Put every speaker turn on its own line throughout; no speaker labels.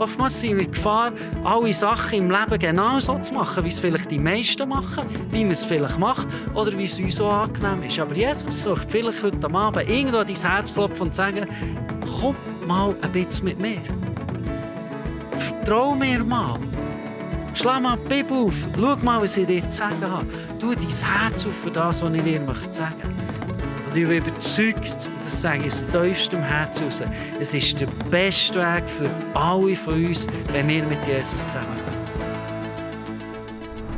Oftmals sind wir in Gefahr, alle Sachen im Leben genau so zu machen, wie es vielleicht die meisten machen, wie man es vielleicht macht oder wie es uns so angenehm ist. Aber Jesus sagt vielleicht heute Abend irgendwo an dein Herz klopfen und sagen, komm mal ein bisschen mit mir. Vertrau mir mal. Schlag mal die Bibel auf. Schau mal, was ich dir zu sagen habe. Tu dein Herz auf für das, was ich dir sagen möchte. Und ich bin überzeugt, und das sage ich aus tiefstem Herzen raus, es ist der beste Weg für alle von uns, wenn wir mit Jesus zusammenkommen.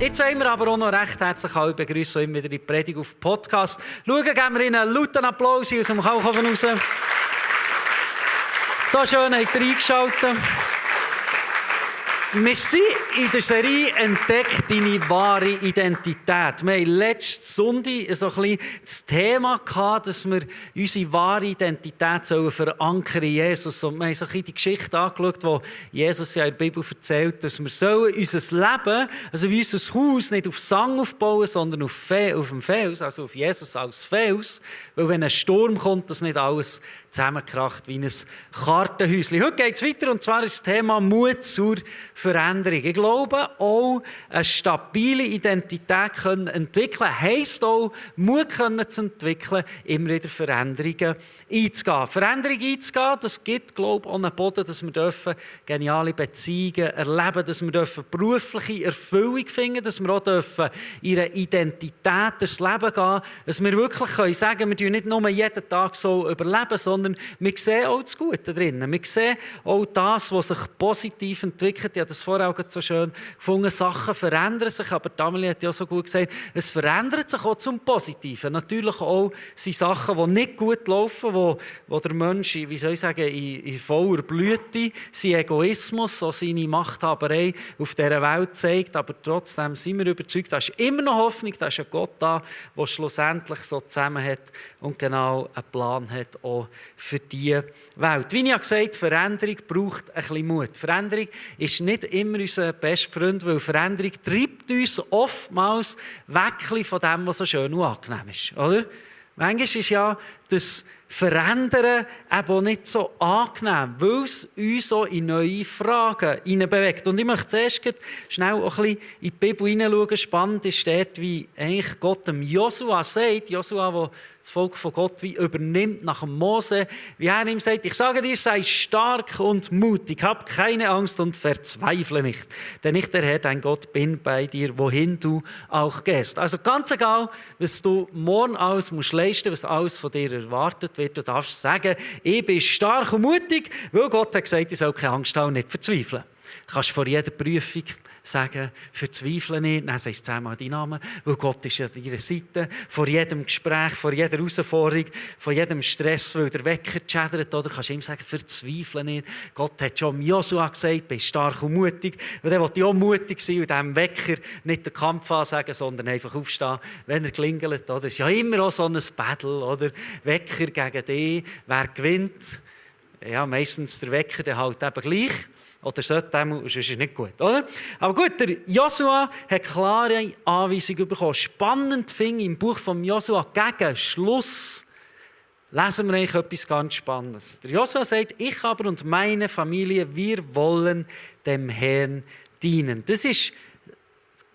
Jetzt wollen wir aber auch noch recht herzlich alle begrüßen, immer wieder die Predigt auf Podcast. Schauen, geben wir Ihnen einen lauten Applaus aus dem Kalkofen raus. So schön habt ihr eingeschaltet. Wir sind in der Serie «Entdeck deine wahre Identität». Wir hatten letzten Sonntag so ein bisschen das Thema gehabt, dass wir unsere wahre Identität verankern in Jesus. Und wir haben so ein bisschen die Geschichte angeschaut, wo Jesus ja in der Bibel erzählt, dass wir unser Leben, also wie unser Haus, nicht auf Sand aufbauen, sondern auf dem Fels, also auf Jesus als Fels. Weil wenn ein Sturm kommt, das nicht alles zusammenkracht wie ein Kartenhäuschen. Heute geht es weiter, und zwar ist das Thema Mut zur Veränderung. Ich glaube, auch eine stabile Identität können entwickeln, heisst auch, Mut können zu entwickeln, immer wieder Veränderungen einzugehen. Veränderungen einzugehen, das gibt, glaube ich, auch einen Boden, dass wir geniale Beziehungen erleben, dass wir berufliche Erfüllung finden, dass wir auch in einer Identität durchs Leben gehen, dass wir wirklich sagen können, wir nicht nur jeden Tag so überleben, sondern wir sehen auch das Gute drin. Wir sehen auch das, was sich positiv entwickelt. Ich habe das vorher auch so schön gefunden. Sachen verändern sich, aber Amelie hat ja so gut gesagt, es verändert sich auch zum Positiven. Natürlich auch sind Sachen, die nicht gut laufen, wo der Mensch, wie soll ich sagen, in voller Blüte seinen Egoismus, auch seine Machthaberei auf dieser Welt zeigt. Aber trotzdem sind wir überzeugt, da ist immer noch Hoffnung, da ist ein Gott da, der schlussendlich so zusammen hat und genau einen Plan hat, auch für diese Welt. Wie ich gesagt habe, Veränderung braucht ein bisschen Mut. Veränderung ist nicht immer unser bester Freund, weil Veränderung treibt uns oftmals weg von dem, was so schön und angenehm ist. Oder? Manchmal ist ja das Verändern eben auch nicht so angenehm, weil es uns auch in neue Fragen hineinbewegt. Und ich möchte zuerst schnell auch ein bisschen in die Bibel hineinschauen. Spannend ist dort, wie eigentlich Gott dem Josua sagt, Josua, der das Volk von Gott wie übernimmt nach dem Mose, wie er ihm sagt, ich sage dir, sei stark und mutig, hab keine Angst und verzweifle nicht, denn ich, der Herr, dein Gott, bin bei dir, wohin du auch gehst. Also ganz egal, was du morgen alles musst leisten, was alles von dir erwartet wird, du darfst sagen, ich bin stark und mutig, weil Gott hat gesagt, ich soll keine Angst haben und nicht verzweifeln. Du kannst vor jeder Prüfung sagen, verzweifle nicht, dann sagst du zehnmal deinen Namen, weil Gott ist an deiner Seite. Vor jedem Gespräch, vor jeder Herausforderung, vor jedem Stress, weil der Wecker schädert, oder kannst du ihm sagen, verzweifle nicht. Gott hat schon Josua gesagt, bist stark und mutig. Und dann wollte ich auch mutig sein und dem Wecker nicht den Kampf ansagen, sondern einfach aufstehen, wenn er klingelt. Oder? Es ist ja immer auch so ein Battle, oder? Wecker gegen dich, wer gewinnt? Ja, meistens der Wecker, der halt eben gleich. Oder sollte sonst ist es nicht gut, oder? Aber gut, der Josua hat klare Anweisungen bekommen. Spannend finde ich im Buch von Josua gegen Schluss lesen wir eigentlich etwas ganz Spannendes. Der Josua sagt, ich aber und meine Familie, wir wollen dem Herrn dienen. Das ist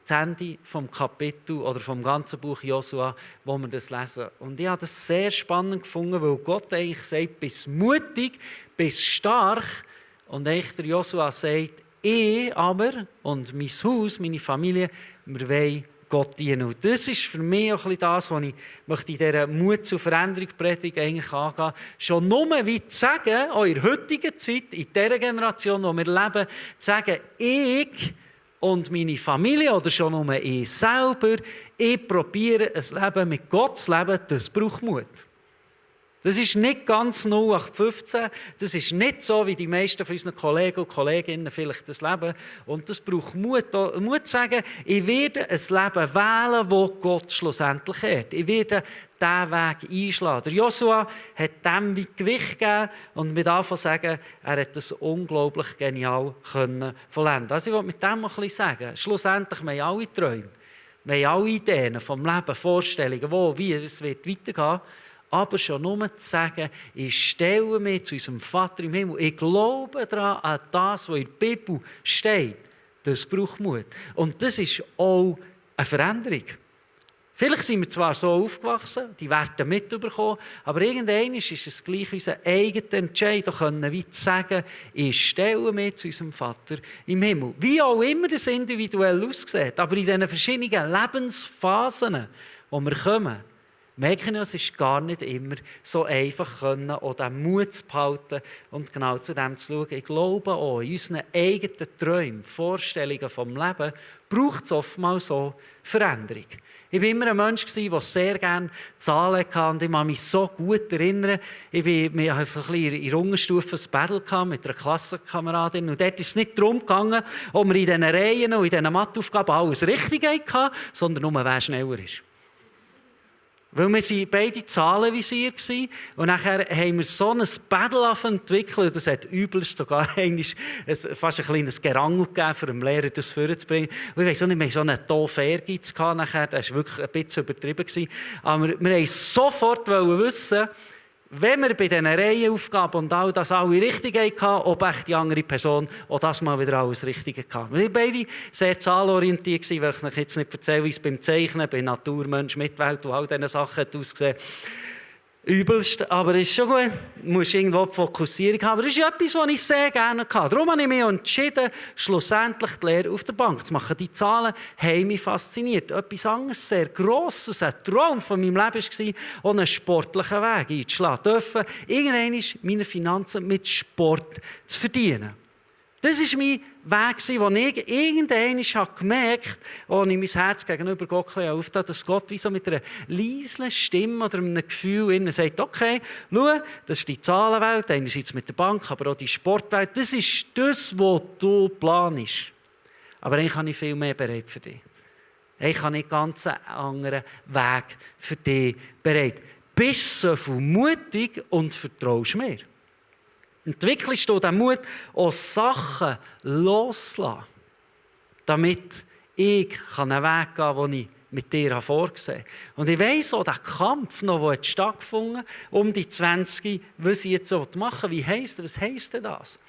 das Ende vom Kapitel oder vom ganzen Buch Josua, wo wir das lesen. Und ich habe das sehr spannend gefunden, weil Gott eigentlich sagt, bist mutig, bist stark. Und eigentlich der Josua sagt, ich aber und mein Haus, meine Familie, wir wollen Gott dienen. Und das ist für mich auch ein bisschen das, was ich möchte in dieser Mut zur Veränderung Predigt eigentlich angehen. Schon nur wie zu sagen, auch in der heutigen Zeit, in dieser Generation, in der wir leben, zu sagen, ich und meine Familie oder schon nur ich selber, ich probiere ein Leben mit Gott zu leben, das braucht Mut. Das ist nicht ganz 0815. Das ist nicht so, wie die meisten von unseren Kollegen und Kolleginnen vielleicht das leben. Und das braucht Mut. Mut zu sagen, ich werde ein Leben wählen, das Gott schlussendlich ehrt. Ich werde diesen Weg einschlagen. Der Josua hat dem wie Gewicht gegeben und mit Anfang sagen, er hat das unglaublich genial vollenden. Also ich will mit dem ein bisschen sagen, schlussendlich haben wir alle Träume. Wir haben alle Ideen vom Leben, Vorstellungen, wo, wie es wird weitergehen. Aber schon nur zu sagen, ich stelle mich zu unserem Vater im Himmel, ich glaube daran, an das, was in der Bibel steht, das braucht Mut. Und das ist auch eine Veränderung. Vielleicht sind wir zwar so aufgewachsen, die Werte mitbekommen, aber irgendwann ist es gleich unser eigener Entscheid, da können wir sagen, ich stelle mich zu unserem Vater im Himmel. Wie auch immer das individuell aussieht, aber in diesen verschiedenen Lebensphasen, wo wir kommen, merken wir, es ist gar nicht immer so einfach, auch den Mut zu behalten und genau zu dem zu schauen. Ich glaube auch, in unseren eigenen Träumen, Vorstellungen vom Leben, braucht es oftmals so Veränderung. Ich war immer ein Mensch, der sehr gerne Zahlen hatte und ich kann mich so gut erinnern. Wir hatten so ein bisschen in der Unterstufe ein Battle mit einer Klassenkameradin und dort ist es nicht darum gegangen, ob wir in diesen Reihen und in diesen Matheaufgaben alles richtig hatten, sondern nur, wer schneller ist. Weil wir waren beide Zahlenvisier und nachher haben wir so ein Battle entwickelt. Das hat übelst sogar fast ein kleines Gerangel gegeben, für den Lehrer das vorzubringen. Und ich weiss auch nicht, wir hatten so einen doofen Ehrgeiz nachher. Das war wirklich ein bisschen übertrieben. Aber wir wollten sofort wissen, wenn wir bei diesen Reihenaufgaben und all das alle richtig hatten, ob echt die andere Person auch das mal wieder alles Richtige hatte. Wir waren beide sehr zahlorientiert, weil ich euch jetzt nicht erzähle, wie es beim Zeichnen, bei Naturmensch, Mitwelt und all diesen Sachen ausgesehen hat. Übelst, aber es ist schon gut. Du musst irgendwo die Fokussierung haben. Aber das ist etwas, was ich sehr gerne hatte. Darum habe ich mich entschieden, schlussendlich die Lehre auf der Bank zu machen. Die Zahlen haben mich fasziniert. Etwas anderes, sehr Grosses, ein Traum von meinem Leben war, auch einen sportlichen Weg einzuschlagen. Dürfen irgendwann meine Finanzen mit Sport zu verdienen. Das war mein Weg, wo ich irgendwann gemerkt habe, als ich mein Herz gegenüber Gott aufgetan habe, dass Gott wie so mit einer leisen Stimme oder einem Gefühl sagt, okay, schau, das ist die Zahlenwelt, einerseits mit der Bank, aber auch die Sportwelt, das ist das, was du planst. Aber eigentlich habe ich viel mehr bereit für dich. Ich habe einen ganz anderen Weg für dich bereit. Bist so viel mutig und vertraust mir. Entwickelst du den Mut, auch Sachen loszulassen, damit ich einen Weg gehen kann, den ich mit dir vorgesehen habe. Und ich weiss auch, der Kampf, noch, der stattgefunden hat, um die 20, was ich jetzt machen will. Was heisst denn das?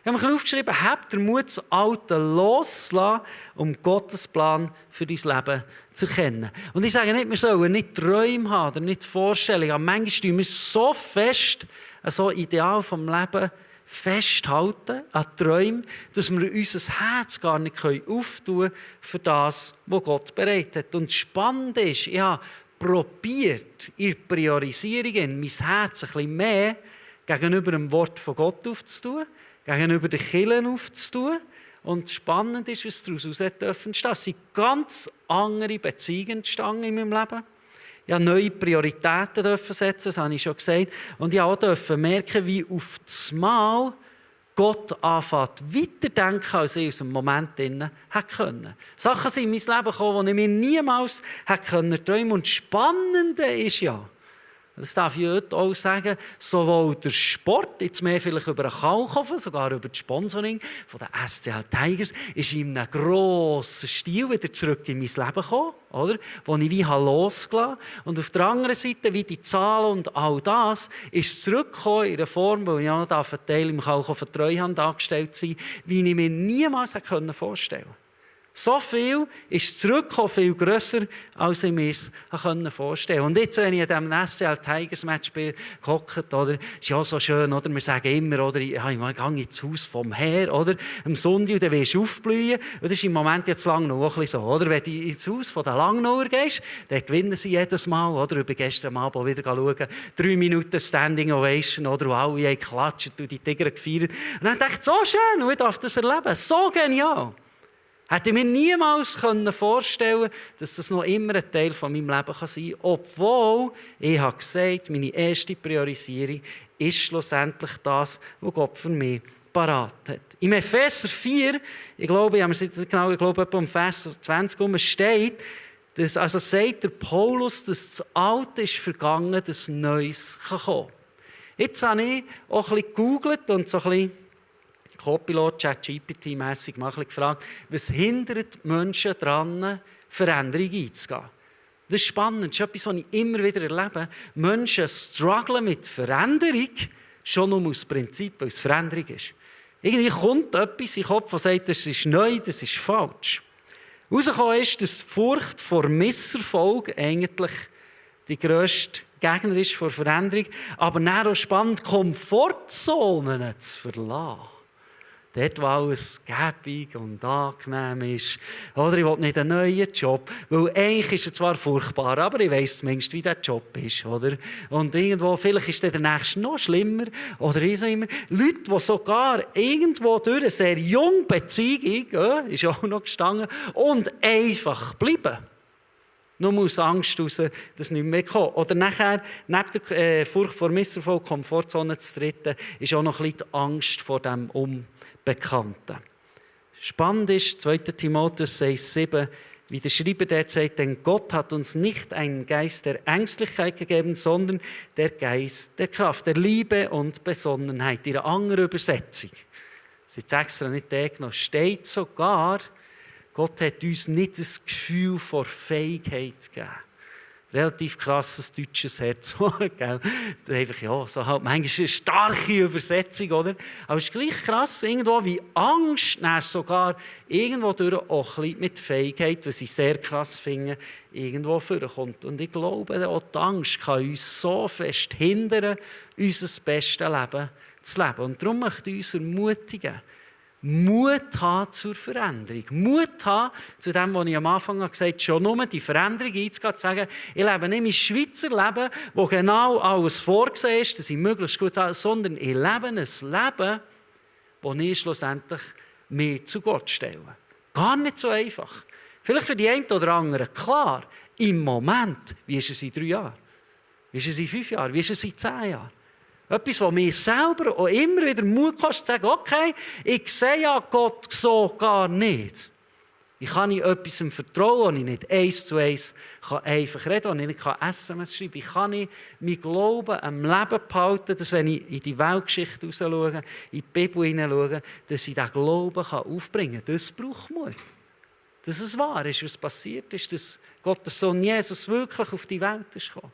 Ich habe mir aufgeschrieben, habt den Mut, das Alte loszulassen, um Gottes Plan für dein Leben zu erkennen. Und ich sage nicht, wir sollen nicht Träume haben oder nicht Vorstellungen, aber manchmal tun wir so fest, so Ideal vom Leben festhalten an Träumen, dass wir unser Herz gar nicht auftun können für das, was Gott bereit hat. Und spannend ist, ich habe probiert, in der Priorisierung mein Herz ein bisschen mehr gegenüber dem Wort von Gott aufzutun, gegenüber den Kirchen aufzutun. Und spannend ist, was daraus entstehen. Es sind ganz andere Beziehungen entstanden in meinem Leben. Ich durfte neue Prioritäten setzen, das habe ich schon gesagt. Und ich durfte merken, wie auf das Mal Gott anfängt, weiterdenken, als ich aus dem Moment hätte können. Sachen sind in mein Leben gekommen, die ich mir niemals träumen konnte. Und das Spannende ist ja, das darf ich heute auch sagen, sowohl der Sport, jetzt mehr vielleicht über den Kalkofen, sogar über das Sponsoring von den SCL Tigers, ist in einem grossen Stil wieder zurück in mein Leben gekommen, oder? Wo ich wie losgelassen habe. Und auf der anderen Seite, wie die Zahlen und all das, ist zurückgekommen in einer Form, wo ich auch noch einen Teil im Kalkofen Treuhand angestellt sein, wie ich mir niemals vorstellen konnte. So viel ist zurückgekommen, viel grösser, als ich mir es vorstellen konnte. Und jetzt, wenn ich an diesem SCL Tigers Match gehockt, oder, ist ja so schön, oder? Wir sagen immer, oder, ich gehe ins Haus vom Herr, oder? Am Sonntag, und dann wirst du aufblühen. Und das ist im Moment jetzt Langnau auch ein bisschen so, oder? Wenn du ins Haus von den Langnauer gehst, dann gewinnen sie jedes Mal, oder? Ich bin gestern Abend auch wieder schauen, 3 Minuten Standing Ovation, oder? Und alle haben geklatscht und die Tiger gefeiert. Und dann dachte ich, so schön, und ich darf das erleben, so genial. Hätte ich mir niemals vorstellen können, dass das noch immer ein Teil von meinem Leben sein kann. Obwohl, ich habe gesagt, meine erste Priorisierung ist schlussendlich das, was Gott für mich parat hat. Im Epheser 4, ich glaube, etwa im Vers 20 steht, dass, also sagt der Paulus, dass das Alte ist vergangen, das Neues kann kommen. Jetzt habe ich auch ein bisschen gegoogelt und so ein bisschen Copilot, ChatGPT-mässig mal gefragt, was hindert Menschen daran, Veränderungen einzugehen? Das ist spannend, das ist etwas, was ich immer wieder erlebe. Menschen strugglen mit Veränderung, schon nur aus Prinzip, weil es Veränderung ist. Irgendwie kommt etwas in den Kopf, das sagt, das ist neu, das ist falsch. Herausgekommen ist, dass die Furcht vor Misserfolg eigentlich die grösste Gegner ist vor Veränderung, aber dann auch spannend, Komfortzonen zu verlassen. Dort, wo alles gäbig und angenehm ist. Oder ich will nicht einen neuen Job, weil eigentlich ist er zwar furchtbar, aber ich weiss zumindest, wie der Job ist. Oder? Und irgendwo, vielleicht ist der nächste noch schlimmer. Oder so immer. Leute, die sogar irgendwo durch eine sehr junge Beziehung, ist auch noch gestanden, und einfach bleiben. Nur aus Angst heraus, dass nicht mehr kommt. Oder nachher, neben der Furcht vor Misserfolg, Komfortzone zu treten, ist auch noch ein bisschen die Angst vor dem Unbekannten. Spannend ist, 2. Timotheus 6,7, wie der Schreiber dort sagt, denn Gott hat uns nicht einen Geist der Ängstlichkeit gegeben, sondern der Geist der Kraft, der Liebe und Besonnenheit. In einer anderen Übersetzung, das ist jetzt extra nicht der genommen, steht sogar, Gott hat uns nicht das Gefühl vor Fähigkeit gegeben. Relativ krasses deutsches Herz. Einfach, ja, so halt manchmal eine starke Übersetzung, oder? Aber es ist gleich krass, irgendwo wie Angst, sogar irgendwo durch auch ein bisschen mit Fähigkeit, was ich sehr krass finde, irgendwo vorkommt. Und ich glaube, auch die Angst kann uns so fest hindern, unser bestes Leben zu leben. Und darum möchte ich uns ermutigen, Mut haben zur Veränderung. Mut haben zu dem, was ich am Anfang gesagt habe, schon nur die Veränderung einzugehen, zu sagen, ich lebe nicht mein Schweizer Leben, wo genau alles vorgesehen ist, dass ich möglichst gut habe, sondern ich lebe ein Leben, das ich schlussendlich mich zu Gott stelle. Gar nicht so einfach. Vielleicht für die einen oder anderen klar, im Moment, wie ist es in 3 Jahren? Wie ist es in 5 Jahren? Wie ist es in 10 Jahren? Etwas, was mir selber auch immer wieder Mut kostet, zu sagen, okay, ich sehe ja Gott so gar nicht. Ich kann nicht etwas vertrauen, wo ich nicht 1:1 einfach reden kann, wo ich nicht SMS schreiben kann. Ich kann nicht mein Glauben am Leben behalten, dass wenn ich in die Weltgeschichte rausschaue, in die Bibel hineinschaue, dass ich diesen Glauben aufbringen kann. Das braucht Mut. Dass es wahr ist, was passiert ist, dass Gott, der Sohn Jesus, wirklich auf die Welt ist gekommen.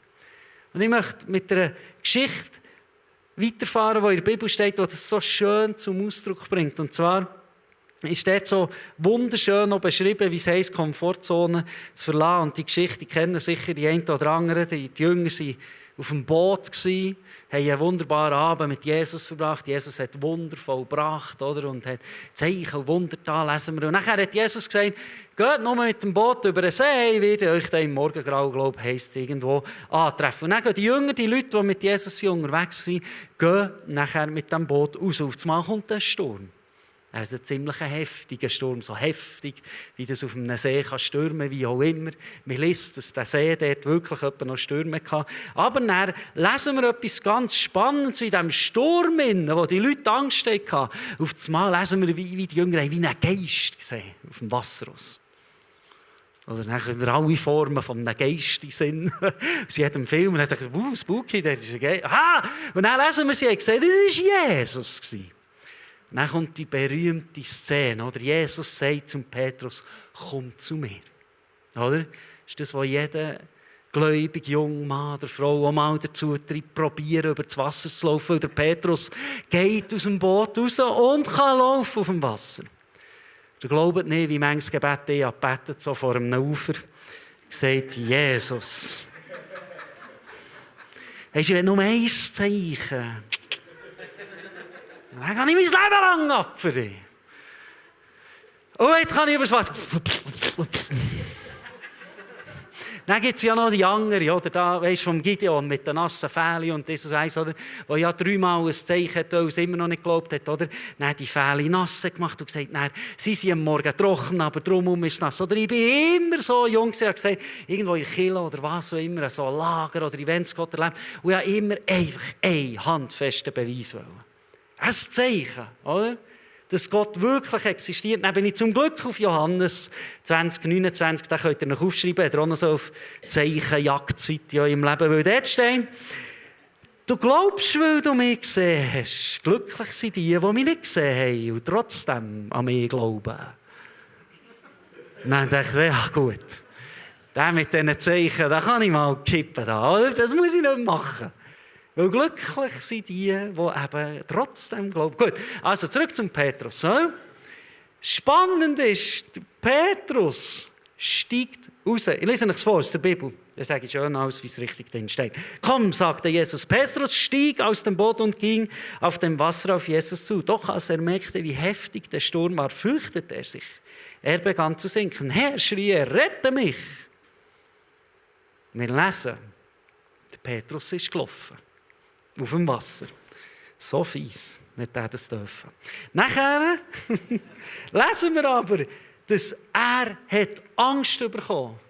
Und ich möchte mit einer Geschichte weiterfahren, wo in der Bibel steht, wo das so schön zum Ausdruck bringt. Und zwar ist dort so wunderschön noch beschrieben, wie es heisst, Komfortzone zu verlassen. Und die Geschichte kennen sicher die einen oder anderen. Die Jünger waren auf dem Boot, haben einen wunderbaren Abend mit Jesus verbracht. Jesus hat Wunder vollbracht, oder? Und hat Zeichen und Wunder da, lesen wir. Und nachher hat Jesus gesagt, geht nur mit dem Boot über den See, ich werde euch dann im Morgengrau, glaube ich, heisst es irgendwo, antreffen. Und dann gehen die Jünger, die Leute, die mit Jesus unterwegs sind, gehen nachher mit dem Boot raus. Auf einmal kommt ein Sturm. Das ist ein ziemlich heftiger Sturm, so heftig, wie das auf einem See kann stürmen, wie auch immer. Man liest, dass der See dort wirklich noch Stürme hatte. Aber dann lesen wir etwas ganz Spannendes in diesem Sturm, wo die Leute Angst hatten. Auf einmal lesen wir, wie die Jünger wie einen Geist gesehen auf dem Wasser aus. Oder dann können wir alle Formen von einem Geist sehen. Aus jedem Film. Und dann dachte ich, spooky, das ist ein Geist. Aha! Und dann lesen wir, sie haben gesehen, das war Jesus. Und dann kommt die berühmte Szene, oder? Jesus sagt zum Petrus, komm zu mir. Oder? Das ist das, was jeder gläubige junge Mann oder Frau auch mal dazu treibt, probieren, über das Wasser zu laufen. Weil der Petrus geht aus dem Boot raus und kann laufen auf dem Wasser. Ihr glaubt nicht, wie manches Gebet ich gebetet, so vor einem Ufer, sagt Jesus. Hast du nur ein Zeichen? Dann kann ich mein Leben lang opfern. Oh, jetzt kann ich übers Wasser. Dann gibt es ja noch die andere, oder? Da, weißt, vom Gideon mit den nassen Fählen und dieses Eis, oder? Wo ja 3-mal ein Zeichen hat, weil es immer noch nicht geglaubt hat, oder? Dann hat die Fählen nass gemacht und gesagt, nein, sie sind am Morgen trocken, aber drumherum ist es nass. Oder ich bin immer so jung, ich habe gesagt, irgendwo in Kirche oder was auch immer, so ein Lager oder Events Gott erlebt. Und ich habe immer einfach einen handfesten Beweis wollen. Ein Zeichen, oder? Dass Gott wirklich existiert. Dann bin ich zum Glück auf Johannes 20,29, da könnt ihr noch aufschreiben, hat er auch noch so auf Zeichenjagdzeit in eurem Leben, weil dort steht, du glaubst, weil du mich gesehen hast. Glücklich sind die mich nicht gesehen haben und trotzdem an mich glauben. Und dann dachte ich, ja gut. Der mit diesen Zeichen, da kann ich mal kippen. Oder? Das muss ich nicht machen. Weil glücklich sind die eben trotzdem glauben. Gut, also zurück zum Petrus. So. Spannend ist, Petrus steigt raus. Ich lese euch das vor aus der Bibel. Da sage ich schön aus, wie es richtig drin steht. Komm, sagte Jesus. Petrus stieg aus dem Boot und ging auf dem Wasser auf Jesus zu. Doch als er merkte, wie heftig der Sturm war, fürchtete er sich. Er begann zu sinken. Herr, schrie er, rette mich! Wir lesen, der Petrus ist gelaufen. Auf dem Wasser. So fies. Nicht er das dürfen. Nachher lesen wir aber, dass er Angst bekommen hat.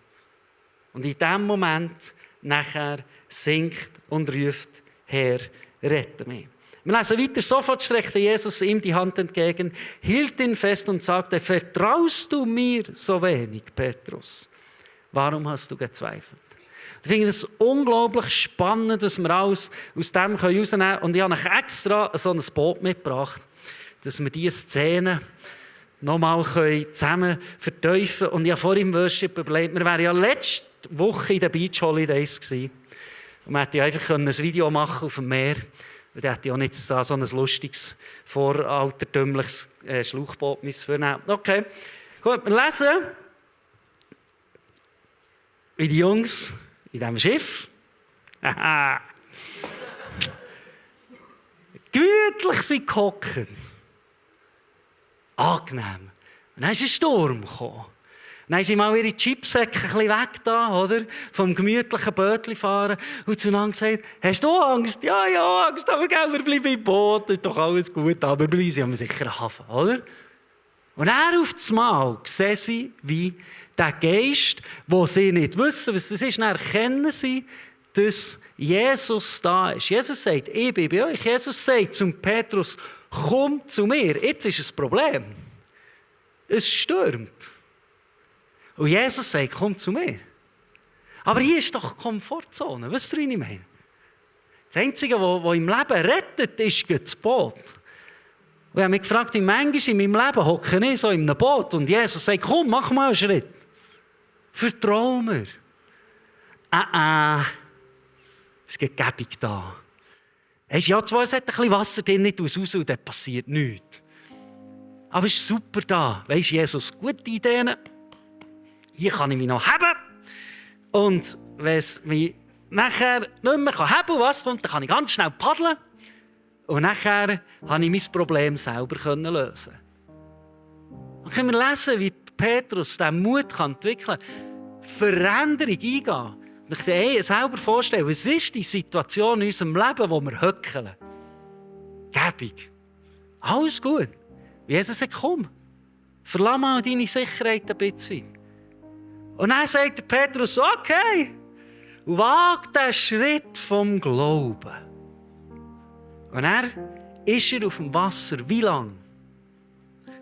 Und in diesem Moment nachher singt und ruft, Herr, rette mich. Wir lesen weiter, sofort streckte Jesus ihm die Hand entgegen, hielt ihn fest und sagte, vertraust du mir so wenig, Petrus? Warum hast du gezweifelt? Ich finde es unglaublich spannend, was wir alles aus dem herausnehmen können. Und ich habe euch extra so ein Boot mitgebracht, dass wir diese Szene nochmal zusammen vertiefen können. Und ich habe vorhin im Worship überlegt, wir wären ja letzte Woche in den Beach Holidays gewesen. Und man hätte einfach ein Video machen auf dem Meer. Und da hätte ich auch nicht so ein lustiges, voraltertümliches Schlauchboot vornehmen. Okay, gut, wir lesen, wie die Jungs in diesem Schiff gemütlich sind gehockt. Angenehm. Und dann ist ein Sturm gekommen. Dann haben sie mal ihre Chipsäcke ein bisschen weg da, oder? Vom gemütlichen Bötchen fahren. Und zueinander gesagt, hast du Angst? Ja, Angst, aber gell, wir bleiben im Boot, ist doch alles gut, aber bleiben sie am sicheren Hafen, oder? Und dann auf das Mal sehen sie, wie der Geist, wo sie nicht wissen, was das ist, dann erkennen sie, dass Jesus da ist. Jesus sagt, ich bin bei euch. Jesus sagt zum Petrus, komm zu mir. Jetzt ist ein Problem. Es stürmt. Und Jesus sagt, komm zu mir. Aber hier ist doch Komfortzone. Weißt du, was ich meine? Das Einzige, was im Leben rettet, ist das Boot. Und ich habe mich gefragt, wie manchmal in meinem Leben hocke ich so in einem Boot und Jesus sagt, komm, mach mal einen Schritt. Vertrau mir. Es gibt Gebung da. Weisst, ja, zwar es hat ein bisschen Wasser drin, nicht raus und dann passiert nichts. Aber es ist super da. Weisst, Jesus, gute Ideen. Hier kann ich mich noch heben. Und wenn es mich nachher nicht mehr heben was kommt, dann kann ich ganz schnell paddeln. Und nachher konnte ich mein Problem selber lösen. Und können wir lesen, wie Petrus diesen Mut entwickeln kann, Veränderung eingehen. Und ich dir selber vorstellen, was ist die Situation in unserem Leben, wo wir höckeln? Gebung. Alles gut. Jesus sagt, komm, verlass mal deine Sicherheit ein bisschen. Und dann sagt der Petrus, okay, wag den Schritt vom Glauben. Und er ist auf dem Wasser. Wie lange?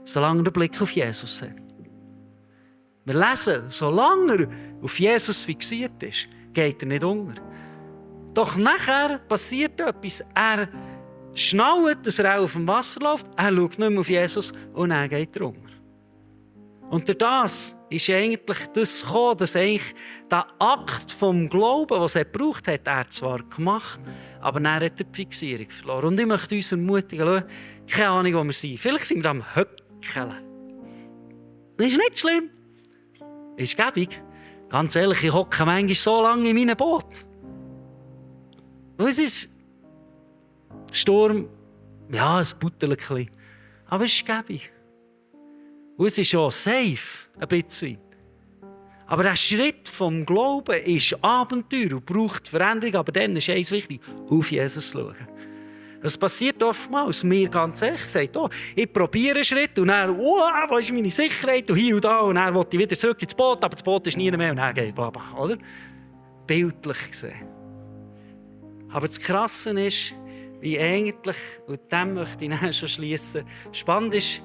Solange er den Blick auf Jesus hat. Wir lesen, solange er auf Jesus fixiert ist, geht er nicht unter. Doch nachher passiert etwas. Er schnallt, dass er auch auf dem Wasser läuft. Er schaut nicht mehr auf Jesus und dann geht er unter. Und durch das ist eigentlich das gekommen, dass eigentlich der Akt vom Glauben, den es gebraucht hat, er zwar gemacht, aber dann hat er die Fixierung verloren. Und ich möchte uns ermutigen, schau, keine Ahnung, wo wir sind. Vielleicht sind wir am Höckeln. Das ist nicht schlimm. Das ist gäbig. Ganz ehrlich, ich hocke manchmal so lange in meinem Boot. Und es ist der Sturm, ja, es buttelt ein bisschen. Aber es ist gäbig. Und es ist schon safe, ein bisschen. Aber der Schritt vom Glauben ist Abenteuer und braucht Veränderung. Aber dann ist eins wichtig, auf Jesus zu schauen. Das passiert oftmals, mir ganz ehrlich gesagt, oh, ich probiere einen Schritt und dann, wo ist meine Sicherheit? Und hier und da. Und dann will ich wieder zurück ins Boot, aber das Boot ist nie mehr. Und dann geht es, oder? Bildlich gesehen. Aber das Krasse ist, wie eigentlich, und dem möchte ich dann schon schliessen, spannend ist,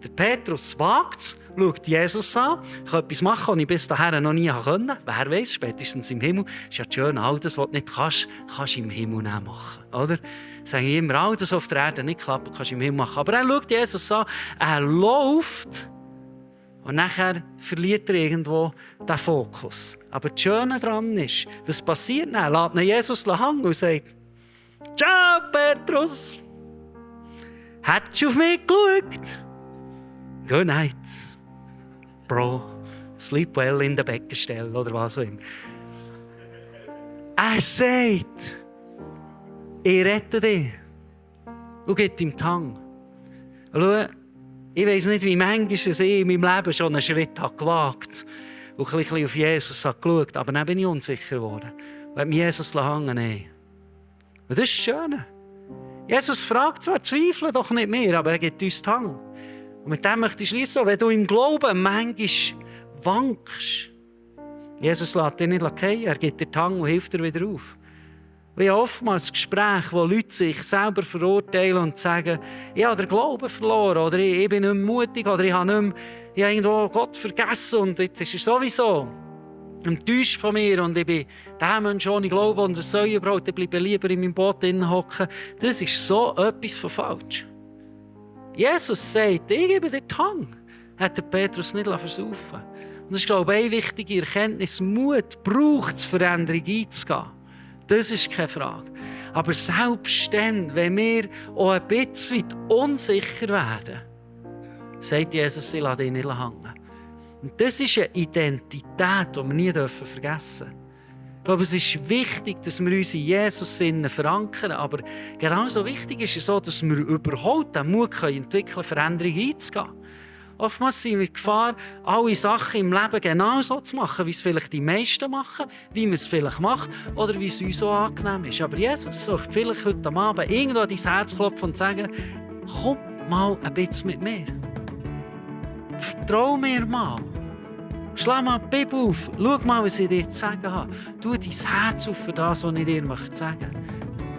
der Petrus wagt es, schaut Jesus an, kann etwas machen, was ich bis dahin noch nie konnte. Wer weiß, spätestens im Himmel. Ist ja schön, all das, was du nicht kannst, kannst du im Himmel nicht machen. Oder? Sage ich immer, all das, was auf der Erde nicht klappt, kannst du im Himmel machen. Aber er schaut Jesus an, er läuft Und nachher verliert er irgendwo den Fokus. Aber das Schöne daran ist, was passiert dann? Lässt ihn Jesus hängen und sagt, «Ciao, Petrus! Hättest du auf mich geschaut?» «Good night, Bro. Sleep well in der Beckenstelle» oder was auch immer. Er sagt, «Ich rette dich.» und gibt ihm die Hand. Und schau, ich weiss nicht, wie manchmal ich in meinem Leben schon einen Schritt gewagt habe und ein bisschen auf Jesus geschaut habe, aber dann bin ich unsicher geworden. Und hat mich Jesus hängen lassen. Und das ist das Schöne. Jesus fragt zwar, zweifle doch nicht mehr, aber er gibt uns die Hand. Und mit dem möchte ich schließen, wenn du im Glauben manchmal wankst, Jesus lässt dich nicht fallen, er gibt dir die Hand und hilft dir wieder auf. Und ich habe oftmals Gespräche, wo Leute sich selber verurteilen und sagen, ich habe den Glauben verloren oder ich bin nicht mehr mutig oder ich habe irgendwo Gott vergessen und jetzt ist er sowieso enttäuscht von mir und ich bin der Mensch ohne Glauben und was soll ich überhaupt, ich bleibe lieber in meinem Boot hocken. Das ist so etwas von falsch. Jesus sagt, ich gebe dir die Hand. Hat der Petrus nicht versaufen. Und das ist, glaube ich, eine wichtige Erkenntnis. Mut braucht es, Veränderung einzugehen. Das ist keine Frage. Aber selbst dann, wenn wir auch ein bisschen unsicher werden, sagt Jesus, ich lasse dich nicht hängen. Und das ist eine Identität, die wir nie vergessen dürfen. Ich glaube, es ist wichtig, dass wir uns in Jesus verankern. Aber genauso wichtig ist es auch, dass wir überhaupt den Mut entwickeln können, Veränderungen einzugehen. Oftmals sind wir in Gefahr, alle Sachen im Leben genau so zu machen, wie es vielleicht die meisten machen, wie man es vielleicht macht oder wie es uns so angenehm ist. Aber Jesus sagt vielleicht heute Abend irgendwo an dein Herz klopfen und sagen, komm mal ein bisschen mit mir. Vertrau mir mal. Schlag mal die Bibel auf. Schau mal, was ich dir zu sagen habe. Tu dein Herz auf für das, was ich dir sagen möchte.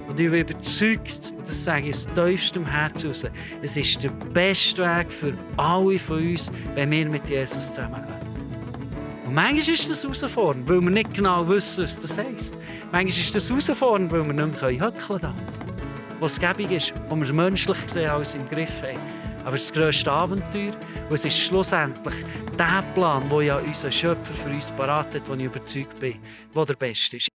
Und ich bin überzeugt, und das sage ich aus tiefstem Herzen raus, es ist der beste Weg für alle von uns, wenn wir mit Jesus zusammengehen. Und manchmal ist das herausfordernd, weil wir nicht genau wissen, was das heisst. Manchmal ist das herausfordernd, weil wir nicht mehr höckeln können. Was gäbig ist, wo wir es menschlich gesehen alles im Griff haben. Aber es ist das grösste Abenteuer und es ist schlussendlich der Plan, den ja unser Schöpfer für uns parat hat, wo ich überzeugt bin, der der beste ist.